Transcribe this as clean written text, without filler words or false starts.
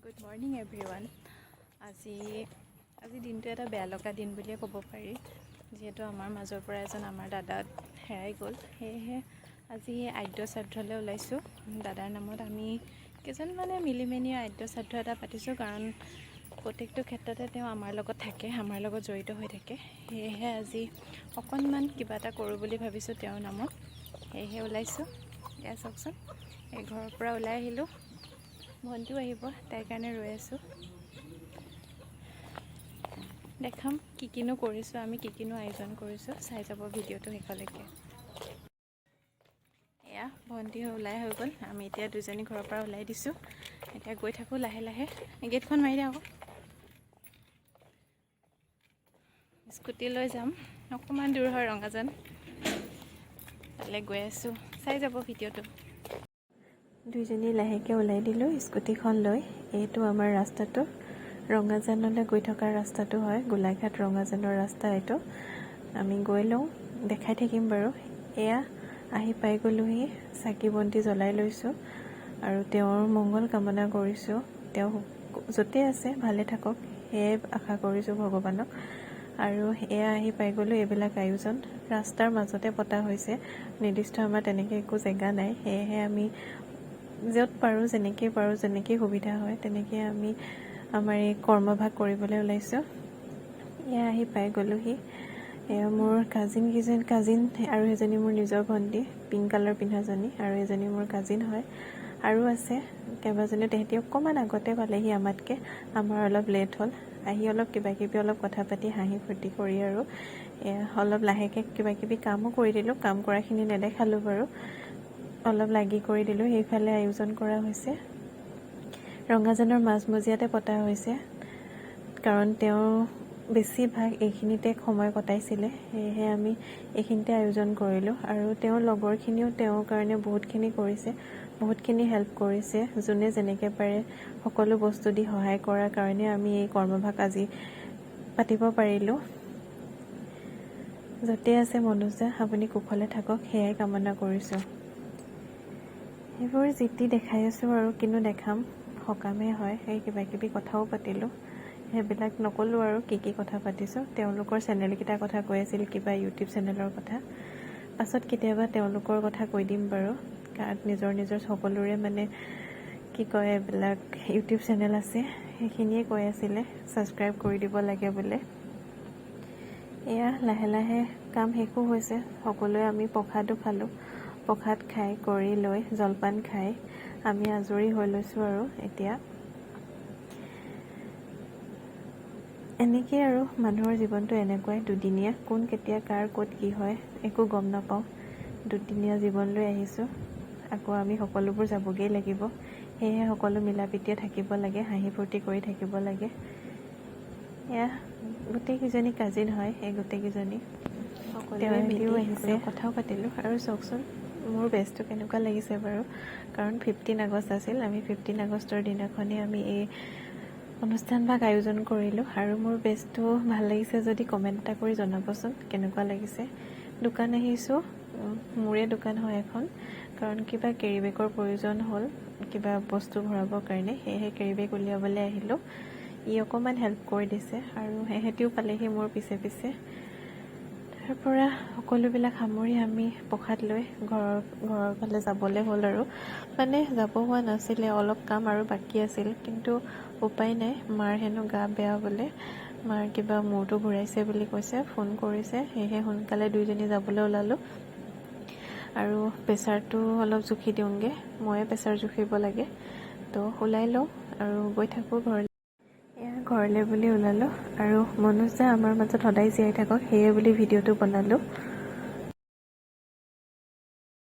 Good morning everyone. আজি দিনটো এটা বেয়া লগা দিন বুলিয়ে ক'ব পাৰি, যিহেতু আমাৰ মাজৰ পৰা এজন আমাৰ দাদা হেৰাই গ'ল। সেয়েহে আজি আদ্য শ্ৰাদ্ধলৈ ওলাইছোঁ। দাদাৰ নামত আমি কেইজনমানে মিলি মেলি আদ্য শ্ৰাদ্ধ এটা পাতিছোঁ, কাৰণ প্ৰত্যেকটো ক্ষেত্ৰতে তেওঁ আমাৰ লগত থাকে, আমাৰ লগত জড়িত হৈ থাকে। সেয়েহে আজি অকণমান কিবা এটা কৰোঁ বুলি ভাবিছোঁ তেওঁৰ নামত, সেয়েহে ওলাইছোঁ। এয়া চাওকচোন, এই ঘৰৰ পৰা ওলাই আহিলোঁ। ভণ্টিও আহিব, তাইৰ কাৰণে ৰৈ আছোঁ। দেখাম কি কিনো কৰিছোঁ আমি, কি কিনো আয়োজন কৰিছোঁ। চাই যাব ভিডিঅ'টো শেষলৈকে। এয়া ভণ্টি ওলাই হৈ গ'ল। আমি এতিয়া দুজনী ঘৰৰ পৰা ওলাই দিছোঁ। এতিয়া গৈ থাকোঁ লাহে লাহে। গেটখন মাৰি দে আকৌ। স্কুটি লৈ যাম, অকণমান দূৰ হয় ৰঙাজান, তালৈ গৈ আছোঁ। চাই যাব ভিডিঅ'টো। দুইজনী লাহেকৈ ওলাই দিলোঁ স্কুটিখন লৈ। এইটো আমাৰ ৰাস্তাটো, ৰঙাজানলৈ গৈ থকা ৰাস্তাটো হয়। গোলাঘাট ৰঙাজানৰ ৰাস্তা এইটো। আমি গৈ লওঁ, দেখাই থাকিম বাৰু। এয়া আহি পাই গ'লোহি। চাকি বন্তি জ্বলাই লৈছোঁ আৰু তেওঁৰ মংগল কামনা কৰিছোঁ। তেওঁ য'তে আছে ভালে থাকক, সেয়াই আশা কৰিছোঁ ভগৱানক। আৰু এয়া আহি পাই গ'লোঁ। এইবিলাক আয়োজন ৰাস্তাৰ মাজতে পতা হৈছে। নিৰ্দিষ্ট আমাৰ তেনেকৈ একো জেগা নাই। সেয়েহে আমি য'ত পাৰোঁ, যেনেকৈ পাৰোঁ, যেনেকৈ সুবিধা হয়, তেনেকৈ আমি আমাৰ এই কৰ্মভাগ কৰিবলৈ ওলাইছোঁ। এয়া আহি পাই গ'লোহি। এয়া মোৰ কাজিন কেইজন, কাজিন আৰু এজনী মোৰ নিজৰ ভণ্টি, পিংক কালাৰ পিন্ধাজনী, আৰু এজনী মোৰ কাজিন হয়। আৰু আছে কেইবাজনীও। তেহেঁতি অকণমান আগতে পালেহি আমাতকৈ, আমাৰ অলপ লেট হ'ল। আহি অলপ কিবা কিবি অলপ কথা পাতি, হাঁহি ফূৰ্তি কৰি আৰু এয়া অলপ লাহেকৈ কিবা কিবি কামো কৰি দিলোঁ। কাম কৰাখিনি নেদেখালোঁ বাৰু, অলপ লাগি কৰি দিলোঁ। সেইফালে আয়োজন কৰা হৈছে। ৰঙাজানৰ মাজমজিয়াতে পতা হৈছে, কাৰণ তেওঁ বেছিভাগ এইখিনিতে সময় কটাইছিলে। সেয়েহে আমি এইখিনিতে আয়োজন কৰিলোঁ। আৰু তেওঁৰ লগৰখিনিও তেওঁৰ কাৰণে বহুতখিনি কৰিছে, বহুতখিনি হেল্প কৰিছে। যোনে যেনেকৈ পাৰে সকলো বস্তু দি সহায় কৰাৰ কাৰণে আমি এই কৰ্মভাগ আজি পাতিব পাৰিলোঁ। য'তে আছে মনোজ দা, আপুনি কুশলে থাকক, সেয়াই কামনা কৰিছোঁ। সেইবোৰ যি টি দেখাই আছোঁ আৰু কিনো দেখাম, সকামেই হয়। সেই কিবা কিবি কথাও পাতিলোঁ, সেইবিলাক নক'লোঁ আৰু কি কি কথা পাতিছোঁ। তেওঁলোকৰ চেনেলকেইটাৰ কথা কৈ আছিল, কিবা ইউটিউব চেনেলৰ কথা। পাছত কেতিয়াবা তেওঁলোকৰ কথা কৈ দিম বাৰু, কাৰণ নিজৰ নিজৰ সকলোৰে মানে কি কয়, এইবিলাক ইউটিউব চেনেল আছে, সেইখিনিয়ে কৈ আছিলে, ছাবস্ক্ৰাইব কৰি দিব লাগে বোলে। এয়া লাহে লাহে কাম শেষো হৈছে। সকলোৱে আমি প্ৰসাদো খালোঁ। প্ৰসাদ খাই কৰি লৈ, জলপান খাই আমি আজৰি হৈ লৈছোঁ। আৰু এতিয়া এনেকেই আৰু মানুহৰ জীৱনটো এনেকুৱাই দুদিনীয়া। কোন কেতিয়া কাৰ ক'ত কি হয় একো গম নাপাওঁ। দুদিনীয়া জীৱন লৈ আহিছোঁ, আকৌ আমি সকলোবোৰ যাবগৈ লাগিব। সেয়েহে সকলো মিলা প্ৰীতিয়ে থাকিব লাগে, হাঁহি ফূৰ্তি কৰি থাকিব লাগে। এয়া গোটেইকেইজনী কাজিন হয়। এই গোটেইকেইজনী সকলোৱে তেহেঁতিও মিলি আহিছে। অলপ কথাও পাতিলোঁ। আৰু চাওকচোন, মোৰ ড্ৰেছটো কেনেকুৱা লাগিছে বাৰু? কাৰণ 15 আগষ্ট আছিল। আমি 15 আগষ্টৰ দিনাখনেই আমি এই অনুষ্ঠানভাগ আয়োজন কৰিলোঁ। আৰু মোৰ ড্ৰেছটো ভাল লাগিছে যদি কমেণ্ট এটা কৰি জনাবচোন কেনেকুৱা লাগিছে। দোকান আহিছোঁ, মোৰে দোকান হয় এখন। কাৰণ কিবা কেৰি বেগৰ প্ৰয়োজন হ'ল, কিবা বস্তু ভৰাবৰ কাৰণে। সেয়েহে কেৰি বেগ উলিয়াবলৈ আহিলোঁ। ই অকণমান হেল্প কৰি দিছে। আৰু সেহেঁতিও পালেহি মোৰ পিছে পিছে। তাৰ পৰা সকলোবিলাক সামৰি আমি প্ৰসাদ লৈ ঘৰৰ ফালে যাবলৈ হ'ল। আৰু মানে যাব হোৱা নাছিলে, অলপ কাম আৰু বাকী আছিল। কিন্তু উপায় নাই, মাৰ হেনো গা বেয়া বোলে, মাৰ কিবা মূৰটো ঘূৰাইছে বুলি কৈছে, ফোন কৰিছে। সেয়েহে সোনকালে দুইজনী যাবলৈ ওলালোঁ আৰু প্ৰেছাৰটো অলপ জুখি দিওঁগৈ। ময়ে প্ৰেছাৰ জুখিব লাগে। তো ওলাই লওঁ আৰু গৈ থাকোঁ ঘৰলৈ। এয়া ঘৰলৈ বুলি ওলালোঁ। আৰু মনোজ দা আমাৰ মাজত সদায় জীয়াই থাকক, সেয়ে বুলি ভিডিঅ'টো বনালোঁ।